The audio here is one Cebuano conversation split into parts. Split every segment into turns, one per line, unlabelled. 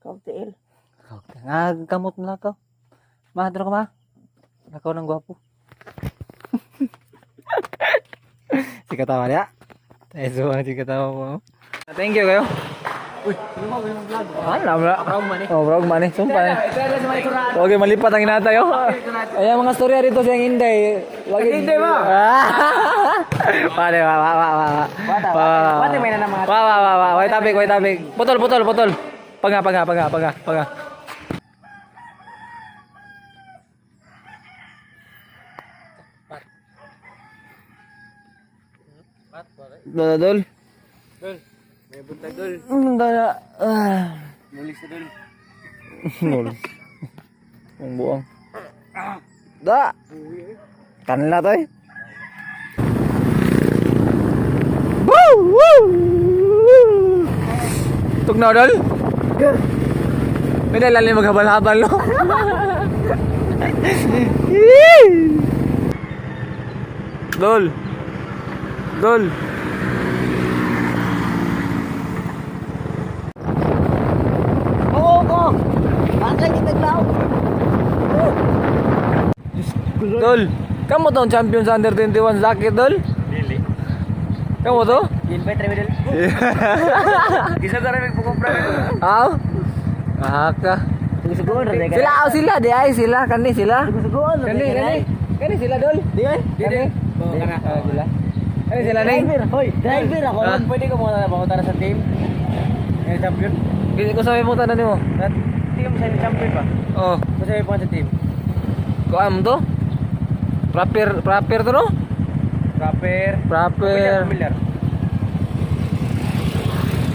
Lakaw tiil.
Nga kamot mo lakaw. Ma, dito ka ma. Lakaw ng gwapo. Si katawa niya. Eh, so, si katawa mo. Thank you kayo.
Uy, ano mo yung vlog?
Ano ba?
Proud man eh.
Oh, proud man eh. Sumpa eh. Okay, malipat ang inatay oh. Ayan mga storya dito siyang Inday. Lagi
Inday ba?
Pare, wa wa wa wa.
Wata, wata, may na mga-
Wa wa wa wa. Wait topic, wait topic. Putol, putol, putol. Panga, panga, panga, panga, panga. Dol, dol.
Dol. May buntag dol.
Dol. Ah.
Nulis na dol.
Nul. Ang buang. Da. Kanla to eh. Woo! Woo! Tugnaw dol. May dala maghabal-habal no. Dol. Dol.
Oo ko. Bakit kita tao?
Dol. Kamu to ang champion sa under 21 Zakit dol?
Dili.
Kamu to?
Invite remi dol. Gisa ta remi pukumpra.
Aw. Ahaka.
Suguan ra
Sila aw sila di ay sila kani sila.
Suguan ra
Kani kani. Kani sila dol.
Di ay?
Kani.
Kana.
Ah, sila. Kani sila ning.
Driver, hoy, driver ako.
Ah.
Pwede ko muna pangutan sa team. Yung champion.
Kini ko sabi mo tanan nimo.
At team sa champion ba?
Oh,
Kasi may sa team.
kuan mo to? Proper proper to no?
Proper.
Proper.
Familiar.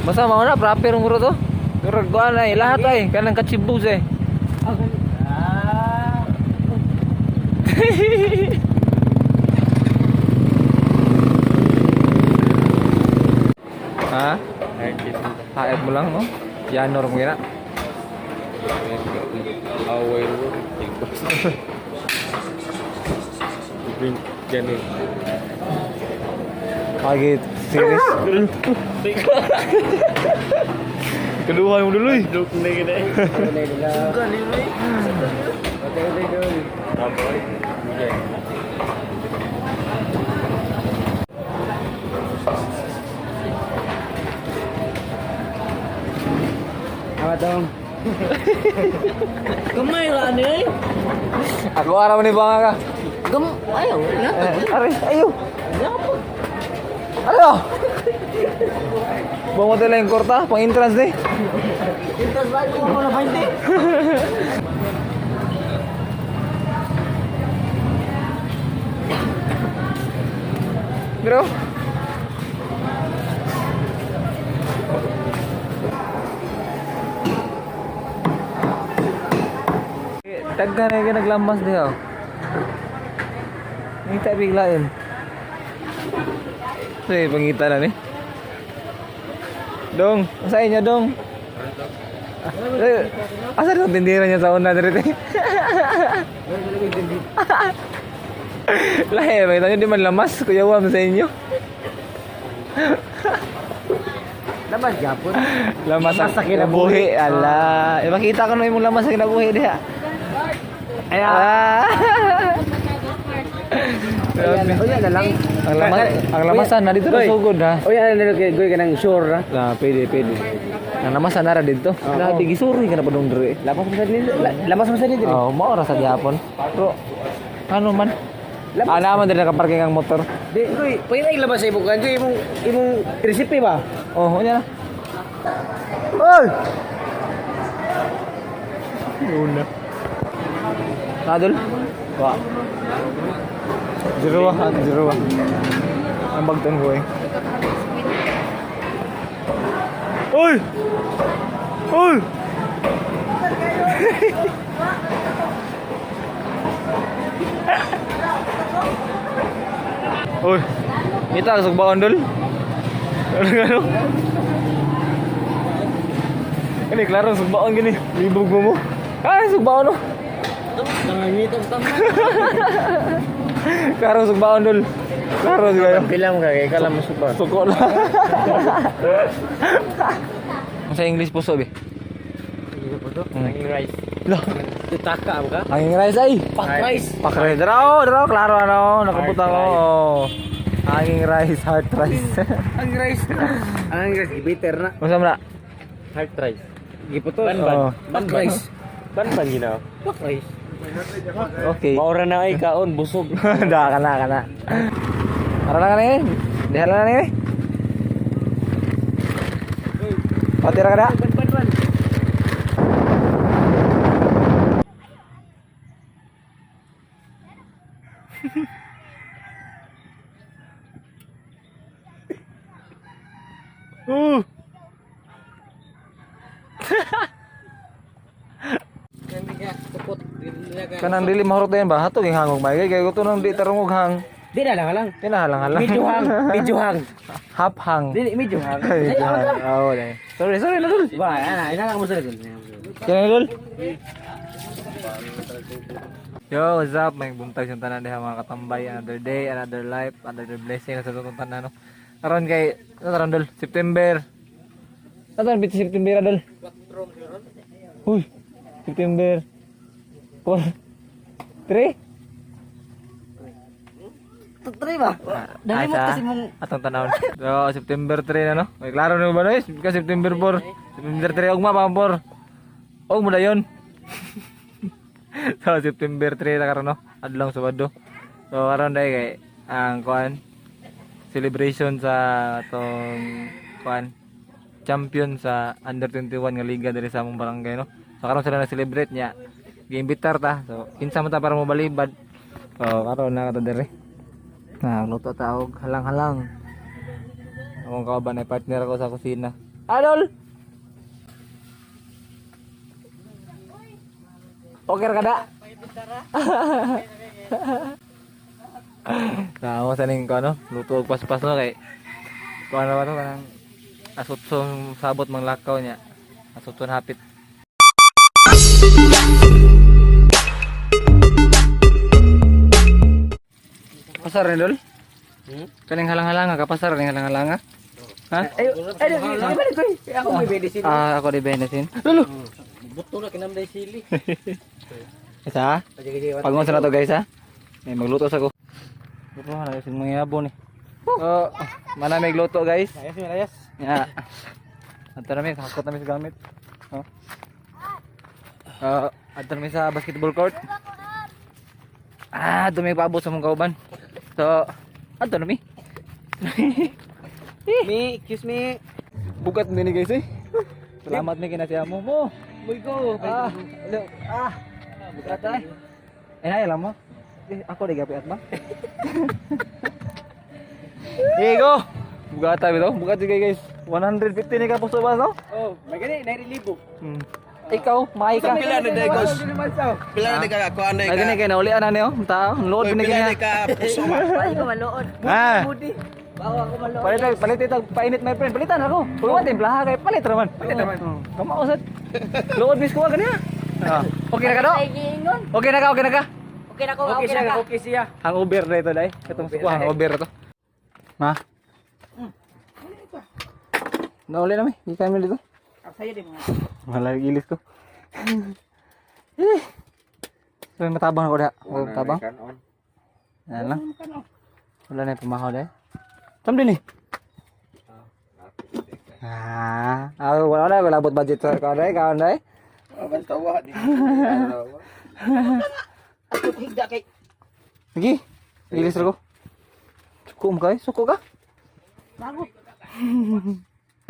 Basta mao na proper muro to. Murag kuan ay lahat ay kanang katsibus eh.
Ah.
Ha? Haet mo lang no? Yanor mo gina.
Away mo. Drink ganun.
Pagit series. Kaluhan mo duloy.
Joke na yun eh. Tama eh. Okay.
Apa dong?
Gamay ra ni.
Ako araw ni banga ka.
Gam ayaw.
Eh, Aray, ayo. Ano? Buong hotel yung korta, pang entrance ni.
Intas ba ko na 20?
Bro. Tagka na yung naglamas diha. oh. Ngita bigla yun. Sige, pangita na ni. Dong, sa inyo dong. Eh, asa rin ang tindira niya sa una dito? Lahi, makita nyo di man lamas. Kuya Wam sa inyo.
Labas gapon.
Lamas
Lamas sa kinabuhi.
Ala. Eh, makita ko na yung lamas sa kinabuhi diha.
Ay,
Ah. Grabe.
Unya na lang.
Ang lamas, ang lamasan na dito na
Goy.
sugod ha.
Unya na lang kay goy kanang sure ra.
Na, pwede, pwede. Ang lamasan na ra dito. Grabe, gisuri ka na pa dong dre.
Lapas mo sa dili. Lapas mo sa dili.
Oh, mao ra sa gihapon. Pero ano man? Ah, naman din nakaparking ang motor.
Di goy, pwede ay labas sa imong kan imong imong recipe ba?
Oh, unya na. Oy! Una. Nadol? Wa. Zero ah, zero ah. Ang bagton ko eh. Oy! Oy! Oy! Kita ka sugbaon dol. Ano ano? Kani klaro sugbaon gini. Libog mo mo. Ah, sugbaon no.
Nangangitog tama.
Klaro sugbaon dol. Klaro siguro.
Bilang ka kay kala mo suba.
Suko lang. Sa English puso be.
Hanging rice.
Lah,
Tutaka mo ka?
hanging rice ay.
Pak rice.
Pak rice. Draw, draw, klaro ano, nakabuta ko. Oh. Hanging rice, heart rice.
Ang rice. Ang rice bitter na.
Unsa man na?
Heart rice.
Giputol.
Banban.
Oh.
Pak rice.
Banban ginaw.
Pak rice.
Okay.
Maura na ay kaon busog.
Da kana kana. Ara na kani. Dihala na ni. Patira ka na. Kanang dili mahurot na yan ba? Hatog yung hangog may kay gusto nang di tarong og hang.
Di na lang lang.
Kinahalang-halang.
Medyo hang, medyo hang.
Half hang.
Dili medyo hang.
Ay, oh, dai. Sorry, sorry, Lul.
Ba, ana, ina lang mo sa lagun.
Kaya Lul. Yo, what's up? May buntag sa tanan diha mga katambay. Another day, another life, another blessing sa atong tanan no. Karon kay ano karon Dol? September. Ano karon September Dol? Huy, September. 4 3
Tutry ba? Dali mo kasi mong
atong tanawon. So, September 3 na no. May klaro na ba no? Ka September 4. September 3 ugma pa 4. Og mo dayon. So, September 3 na karon no. Adlong Sabado. So, karon dai kay ang kuan celebration sa atong kuan champion sa under 21 nga liga diri sa among barangay no. So karon sila na celebrate niya. Giimbitar ta. So kinsa man ta para mobalibad. So karon na ka diri. Na luto ta og halang-halang. Akong kauban ay partner ako sa kusina. Adol. Okay ra ka da? Tama sa ning ko ano, luto og paspas no kay kuan na ba to kanang asutsong sabot manglakaw niya. Asutson hapit. Pasar ni Dol? Kaning halang-halanga ka pasar ning halang-halanga? Ha?
Ay, ay, ay, balik ko. Ako may medicine.
Ah, ako di benesin. Lolo.
buto na kinamday sili.
Isa? Pagungon sa na to guys ha. May magluto sa ko. Luto na kasi mga yabo ni. Oh, mana may luto guys.
Ayos, ayos.
Ya. Ato na mi, hakot na mi sa gamit. Oh. Ato na mi sa basketball court. Ah, dumi paabot sa mong kauban. So, ato na mi.
Me, excuse me.
Bukat ni guys eh. Salamat ni kinasiya mo mo.
Boy ko.
Ah, lo, ah. Bukat ay. Eh, ay, alam mo. Eh, ako di gapi at ba? Here you go. Bugata bitaw, bugata guys. 150 ni ka puso ba no?
Oh, may gani, nairilibo.
Hmm. Ikaw, maay ka.
Pila na day, Gos? Pila na day ka kuan day
Ay
ka.
gani kay naulian na niyo, tao, load
Pila
ni
na
kanya.
day ka puso ba?
Ay, ko maluod.
Ah.
Budi. Bawa ko maluod.
Palit palit ito painit my friend. Palitan ako. Kung timplaha kay palit raman. Palit raman. Kamo usad. Load mis ko ganiya. Ah. Okay na ka do?
Ay, giingon.
Okay na ka, okay na ka.
Okay na ko,
Okay
okay
siya,
na ka.
okay siya.
Hangover na ito dai. Itong suko hangover to. Ma. Nauli na mi. Di kami dito.
Sa'yo din mga.
Wala yung ilis ko. Eh. So, may matabang ako da. Wala matabang. Ayan lang. Wala na yung pamahaw dahil. Tam din eh. Ah, wala na, wala abot budget sa kaon dahil, kaon dahil.
Ako higda kay
Sige, ilis ko. Suko mo kayo? Suko ka?
bago.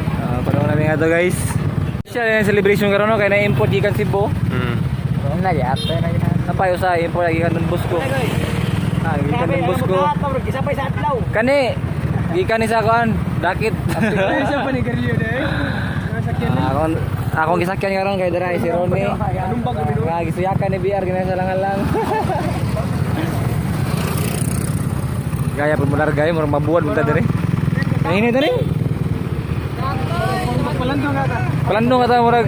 Ah, panahon namin nga to guys. Siya yung celebration karon no kay na-import gikan Cebu.
Na yata na yun.
Napayo sa import gikan Don Bosco. Ah, gikan Don Bosco.
Isa pa sa adlaw.
Kani gikan ni sa kuan, dakit.
Siya pa ni Garillo day.
Ah, akong akong gisakyan karon kay dara si Ronnie. Nga gisuyakan ni BR gina sa langan lang. Gaya pud mular gaya murag mabuan munta diri. Ay ini diri.
Palandong nga ta.
Palandong ka ta murag.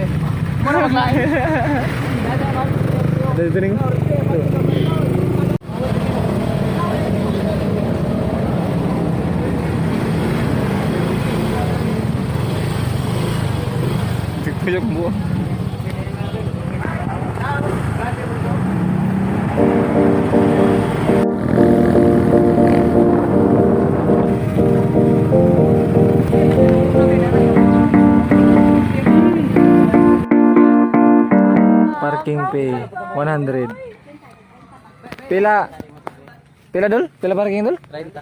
Mura maglain.
Diri diri. Tuyok mo. Parking fee 100. Pila? Pila dol? Pila parking dol?
30.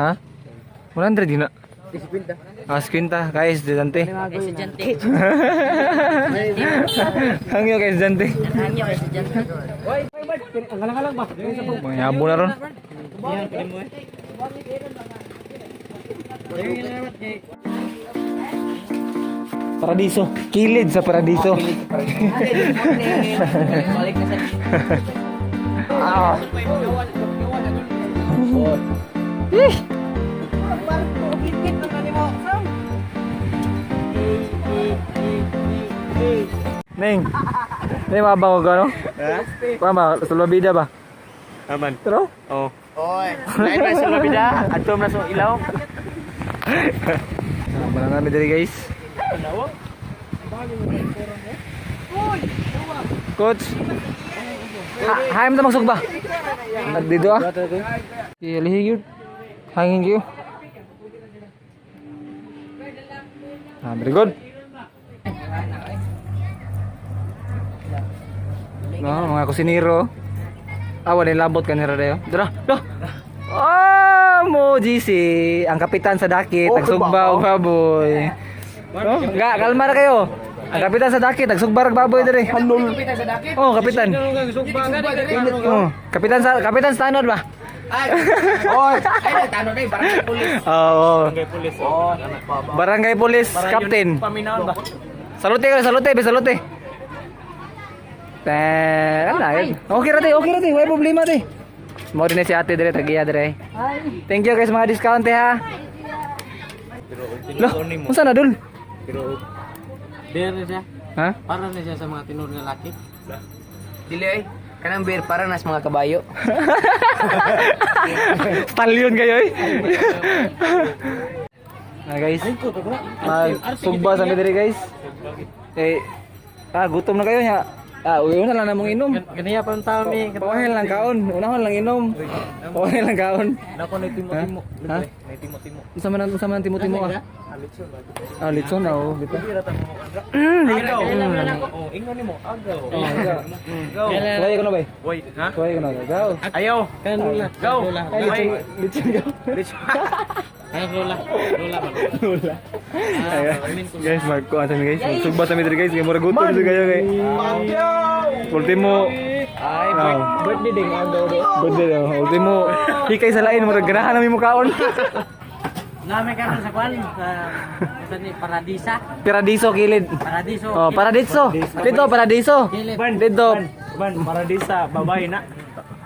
Ha? 100 gina. Ah, 50 guys, estudyante.
Estudyante.
Hangyo kay estudyante.
Hangyo estudyante.
Mga yabo na ron. Paradiso. Kilid sa paradiso.
Balik na sa
Ah. Ih! Neng. Neng mabang ko gano? Ha? Kuha ba? Sulwa bida ba?
Aman.
Pero?
Oh.
Oy,
Lain pa sa lobida, adto na sa ilaw.
Sama na namin diri, guys. Coach. Ha, hayam ta magsugba. Nagdito ah. Ilihi yun. Hangin kayo. Ah, very good. No, mga kusinero. Ah, wala labot kanira dayo. Dara, do. Oh, mo GC, ang kapitan sa dakit, nagsugba og baboy. No, ga, kalma na kayo. Ang kapitan sa dakit, nagsugba rag baboy diri.
Kapitan sa dakit.
Oh, kapitan. Oh, kapitan sa tanod ba?
Oy,
Ay, tanod ay barangay pulis.
Oo.
Barangay pulis.
Barangay Police Captain.
Paminaon ba?
Salute ka, salute, be salute. Eh, ano yun? Okay ra te, okay ra te, wala problema te. Mo din na si ate dire, tagiya dire. Thank you guys mga discount te ha. Loh, unsa na dul?
Beer na siya.
Ha?
Para na siya sa mga tinur nga laki. Dili ay. Kanang beer para nas mga kabayo.
Stallion kayo eh. Na guys. Magsugba sa mi dire guys. Eh, ah, gutom na kayo nya. Ah, uwi na lang namong inom.
Ganiya pa ang tao mi.
Pawahin lang kaon, unahon lang inom. Pawahin lang kaon.
Nako na timo-timo.
Ha?
Nay timo-timo.
Unsa man timo-timo ah? Ah, litson na oh, bitaw.
Oh, ingon nimo agaw.
Oh,
Go.
Tuway ko na bay.
Wait, ha?
Tuway ko na. Go.
Ayaw. Go.
Ay, litson, litson go.
Kanang lola. Lola ba?
Lola. Ayan. Guys, magkuhan sa mi guys. Magsugba sa mi diri guys. Kay mura gutom jud kayo kay. Ultimo.
Ay,
Ah.
birthday ding agaw do.
Birthday daw. Ultimo. Hikay sa lain mura ganahan nami mukaon.
Nami karon sa kwan sa sa ni Paradisa.
Paradiso kilid.
Paradiso.
Oh, paradiso. Dito paradiso. Dito.
Ban, paradisa, babay na.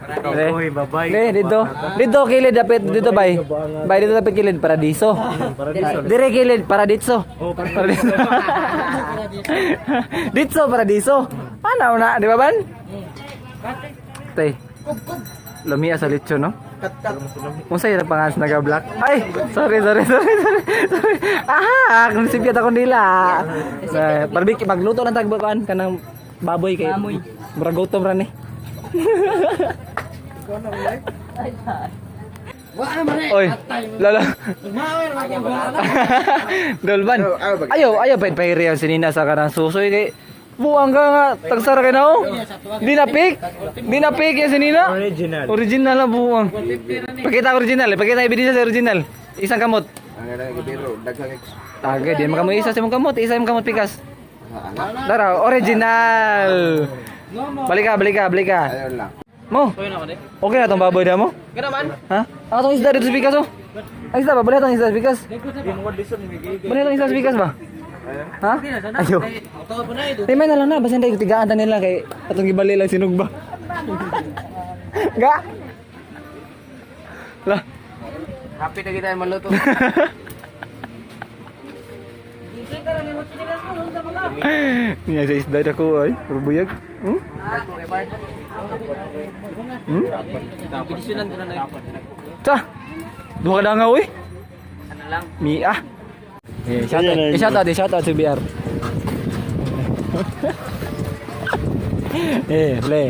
Eh.
Oy, babay.
Ne, dito. Dito kilid dapit dito bay. Bay dito dapit kilid paradiso. Dire kilid paradiso.
Oh,
Paradiso. Ditso paradiso. Ano na, di ba ban? Tay. Lumia sa lechon, no? Unsa yung pangas naga black? Ay, sorry, sorry, sorry, sorry. Sorry. Ah, kung sipyat ako nila. Eh, barbecue magluto ng tagbakan kanang baboy kay. Murag gutom ra ni. Oy, lala. Dolban. Ayaw, ayaw pa pairi ang sinina sa kanang susoy kay buang ka nga tagsara kay nao. Di na pick. Di na pick yung sinina.
Original.
Original na buang. Pakita ang original, eh. Pakita ebidensya sa original. Isang kamot.
Ang ganda gibiro, daghang ex.
Tagay, di man kamo isa sa imong kamot, isa imong kamot pikas. Dara, original. Balik ka, balik ka, balik ka.
Ayun lang.
Mo. Okay na tong baboy na mo? Ha? Ang atong isda dito sa pikas oh. Ang isda ba? Balik atong isda sa pikas. Balik atong isda sa pikas ba? Ha? Ayo. Di may na lang na, basta hindi tigaan ta nila kay atong gibali lang sinugba. Ga. Lah.
Happy na kita maluto.
Niya sa isda ako ay, rubuyag. Hmm? Hmm? Ta. Duha ka dangaw eh.
Ano lang?
Mia. Eh, shout out, eh, shout out, eh, shout out si BR. Eh, le.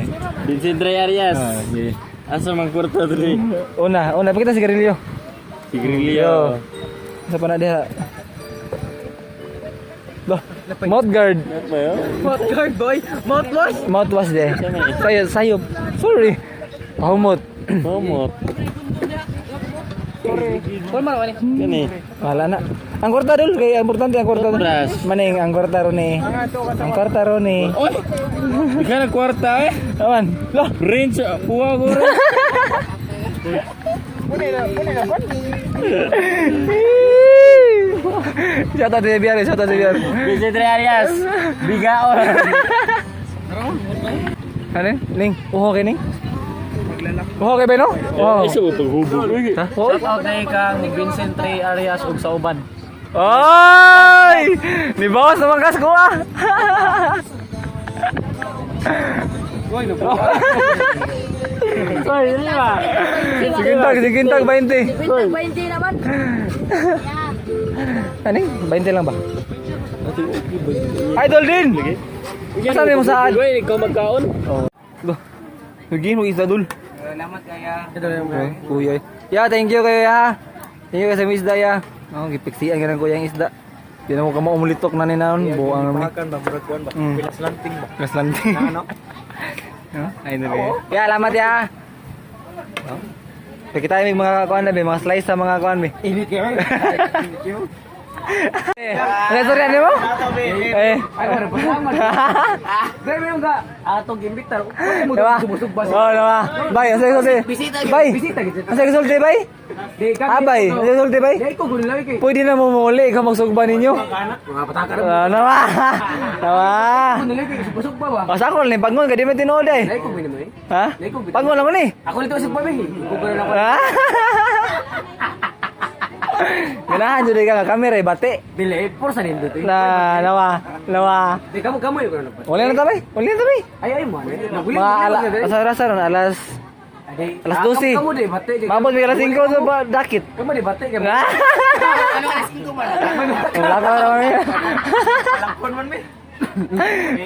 Vincent Ray Arias.
Ah, sige.
Asa man kwarta diri?
Una, una pakita sigarilyo.
Sigarilyo.
Sa pa na diha? Bah, mouth guard.
Mouth guard, boy. Mouthwash.
Mouthwash de. Sayo, sayop. Sorry. Pahumot.
Humot. Kani.
Wala na. Ang kwarta dul kay importante ang kwarta.
Toothbrush.
Maning ang kwarta ron eh. Ang kwarta ron eh.
Oy. Ikaw na kwarta eh.
Aman. Lah.
Range puwa ko rin.
Shout out sa BR, shout out sa BR.
Vincent Ray Arias. Bigaon.
Ano? Ning, uho kay ning? Uho kay Beno? Uho.
Isa mo paghubog.
Ha? Uho?
Shout out na kang Vincent Ray Arias ug sa uban.
Oy! Ni bawas naman kas ko ah.
Sorry, dili ba?
Sigintag, sigintag 20.
20 naman.
Ano? 20 lang ba? Idol din! Asa mo saan?
Uy, ikaw magkaon.
Bah. Naging mo isda dul.
Salamat kaya.
Okay, kuya. Ya, thank you kayo ya. Thank you sa isda ya. Oh, gipiksian ka ng kuya ang isda. Di na mo kamo umulitok na ni naon, buang naman.
Makan ba murag kuan ba? Pinaslanting ba?
Kaslanting.
Ano?
No? Ay na ba? Ya, alamat ya. Oh. Kita may mga kuan na be, mga slice sa mga kuan be.
Init kayo.
Eh, ano sorry ano mo? Eh.
Ay, wala pa salamat. Grabe yung ka. Atong gimbitar. Mo
Diba?
sumusog ba?
Oh, diba? Bay, asa sulti?
Bisita
Bay.
Bisita gid.
Asa sulti bay?
Di ka.
Ah, bay. Asa sulti bay?
Di ko gulay kay.
Pwede na mumuli ikaw magsugba ninyo.
Mga pataka ra.
Ah, nawa. Nawa.
Gulay kay sumusog ba ba?
O sa ako lang bangon kay di man tinuod eh.
Dai ko gulay mo eh.
Ha? Bangon lang ni.
Ako nito sa pabi. Gugol na ako.
Ah? Ganahan jud ka nga kamera eh, bati.
Dili, por sa nindot eh.
Na nawa, nawa.
Di kamo kamo yung kuno pa.
Wala na tabay, wala na tabay.
Ay ay mo ano. Naguli.
Mga ala, asa rasa ron alas alas 12.
Kamo di bate.
Mabot mi alas 5 so ba dakit.
Kamo di bate kamo.
Ah!
Ano alas 5 man?
Wala ka raw ni.
Lakon man mi.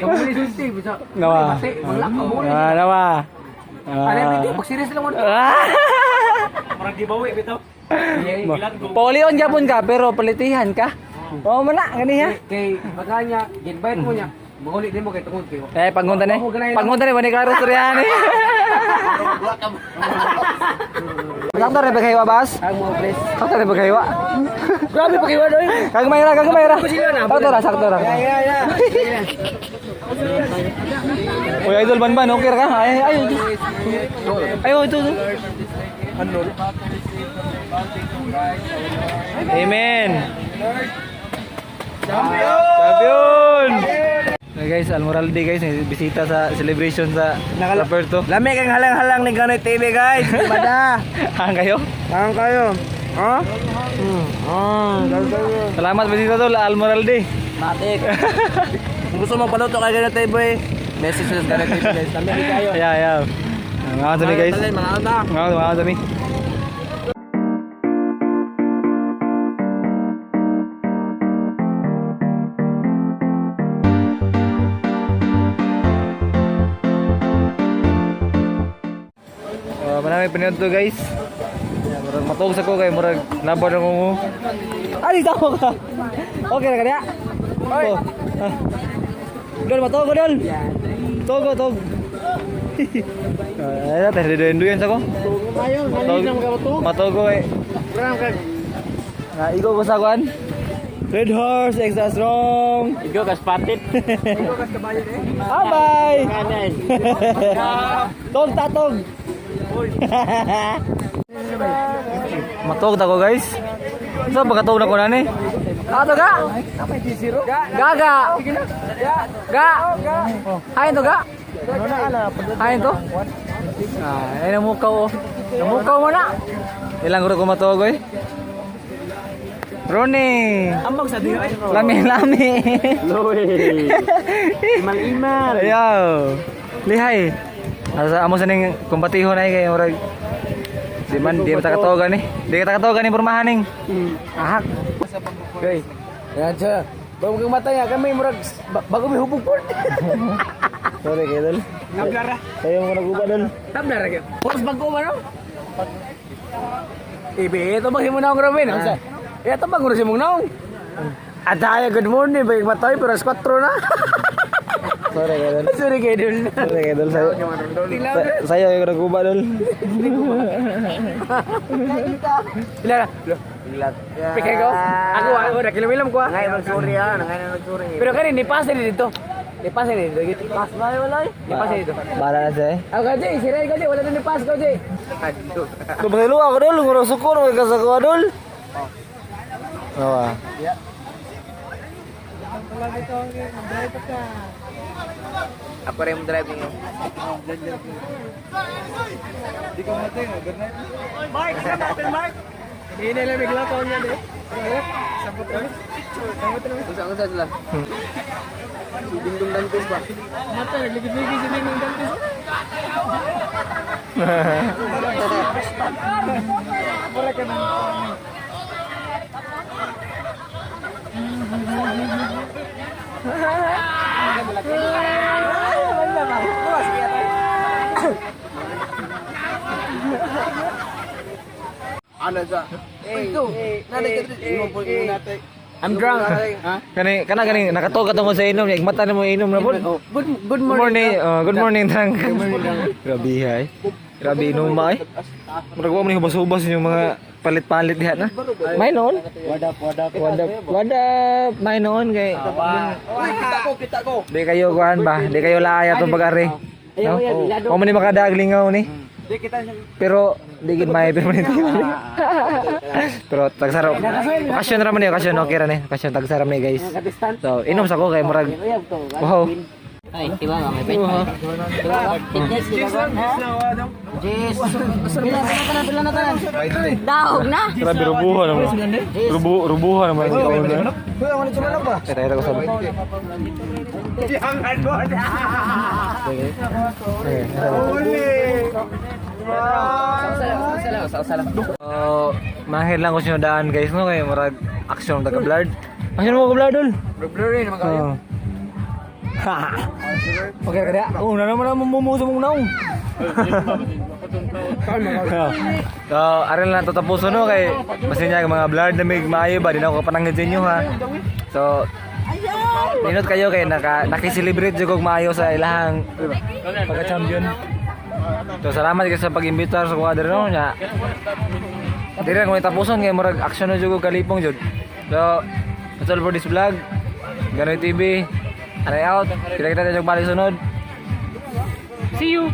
Kamo di sulti bisa.
Nawa.
Bate, wala kamo.
Ah, nawa.
Ano
Ah.
yung pag serious lang mo.
Ah!
Murag gibawi bitaw.
Paulion gyapon ka pero palitihan ka. Oo man na ganiha.
Kay baka niya, invite mo niya. Mauli din mo kay tungod kayo.
Eh paggunta ni. Paggunta ni wani klaro storyahan eh. Sakto rin paghiwa, boss?
Ang mga press.
Sakto rin paghiwa.
Grabe pa kayo doy.
Kagmay ra, kagmay ra. Sakto ra, sakto ra.
Ya ya.
Uy, idol ban ban, okay ra ka? Ay, ay, ito. Ay, oh, ito. Ito. Amen. Champion! Champion! Hey guys, Almoralde guys, may bisita sa celebration sa Roberto.
Lami kang halang-halang ni Ganoy TV guys. Bada.
Hang kayo?
Hang kayo. Ha? Ah,
Salamat bisita tol, Almoralde.
Matik. Kung gusto mo paluto kay Ganoy TV, message sa Ganoy TV guys. Lami kayo.
Yeah, yeah. Mga kami guys.
Mga una.
Mga kami. Marami pinanood to guys. Yeah, murag matuog sa ko kay murag laban ako mo. Ay, tama ka. Okay ra kanya. Oh. Ah. Dol matuog ko dol. Togo tog. Ay, tayo duyan sa ko. Matog. Matogo eh. Na igo ko sa kuan. Red Horse extra strong.
Ikaw kas patit.
Bye. Tog tatog. Matog ta ko guys. Sa pagkatog na ko nani? Ato ga. Ga ga. Ga. Hain to ga. Hain to. Ah, ay namukaw oh. Namukaw mo na. Ilang guro ko matog oy. Ronnie.
Ambag sa diyo ay.
Lami lami.
Loy. Imal-imal.
Ayaw. Lihay. Asa amo sa ning kumpatiho na kay murag di man di ta katogan ni. Di ta katogan ni pormahan ning. Ahak.
Okay. Yan siya. Bago kang matay kami murag bago may hubog po.
Sorry kay dol.
Tabla ra.
Sayo mo naguba dol.
Tabla ra gyud. Puros bag-o ba no? Ibe, ito bang himo na akong Robin? Unsa? Eh, ito bang si mong naong? Ataya, good morning. Bagay matoy, pero alas 4 na.
Sorry kay dol.
Sorry kay dol.
Sorry kay dol. Sayo. Sayo ko naguba dol.
Ila na. Pikay ko. Ako, ako, nakilom-ilom ko ah.
Ngay magsuri ah, ngay magsuri.
Pero kanin, ni-pass ni dito. Ni-pass ni dito. Pass ba wala? Ni-pass ni dito.
Bahala na siya eh.
Ako ka, Jay. Siray ko, Jay. Wala na ni-pass ko, Jay.
Tumasilo ako dol, ngurang sukor, may kasako dol. Oo ah.
Ako rin mo drive ninyo.
Hindi na lang bigla ko niya, eh.
Unsa unsa sila? Si Dingdong Dantes ba?
Mata, nagligid-ligid si Dingdong Dantes.
Ano sa? Ito.
I'm drunk. Ha?
Kani kana gani nakatuog ka tungkol sa inom, mata na mo inom na po.
Oh, good
Good morning, oh, good morning Trang. Grabe hay. Grabe inom ba eh. Murag wa man ni hubas-hubas yung mga palit-palit diha na. May noon.
What up, what up?
What up? What up? May noon kay.
Uy, kita ko, kita ko.
Di kayo kuan ba? Di kayo laaya tong pag-ari. No? Wa man ni makadaglingaw ni. Pero di gid may pero ni. Pero tagsarap. Okasyon ra man ni, okasyon okay ra ni. Okasyon tagsarap ni guys. So, inom sa ko kay murag. Wow.
Ay, tiba nga may pet. Fitness di ba? Jis. Pila na pila na tanan. Daog na.
Grabe rubuhan naman. Rubu rubuhan naman. Tira tira ko sabi. Oh, mahil lang ko sinudaan guys no kay murag action taga blurred. Action mo ko blurred dol.
Blurry naman kayo.
Oh. Okay kada. Oh, na naman ang mumuso mong naong. So, aral na tatapuso no kay basin niya mga blurred na may maayo ba di na ako kapananggid sa inyo ha. So, ninot kayo kay naka naki-celebrate jud kog maayo sa ilahang pagka-champion. So, salamat kayo sa pag-imbitar sa kuadro no nya. Diri na ko tapuson kay murag action na jud kog kalipong jud. So, that's all for this vlog. Ganoy TV. Aray out. Kita-kita tayo balik sunod.
See you.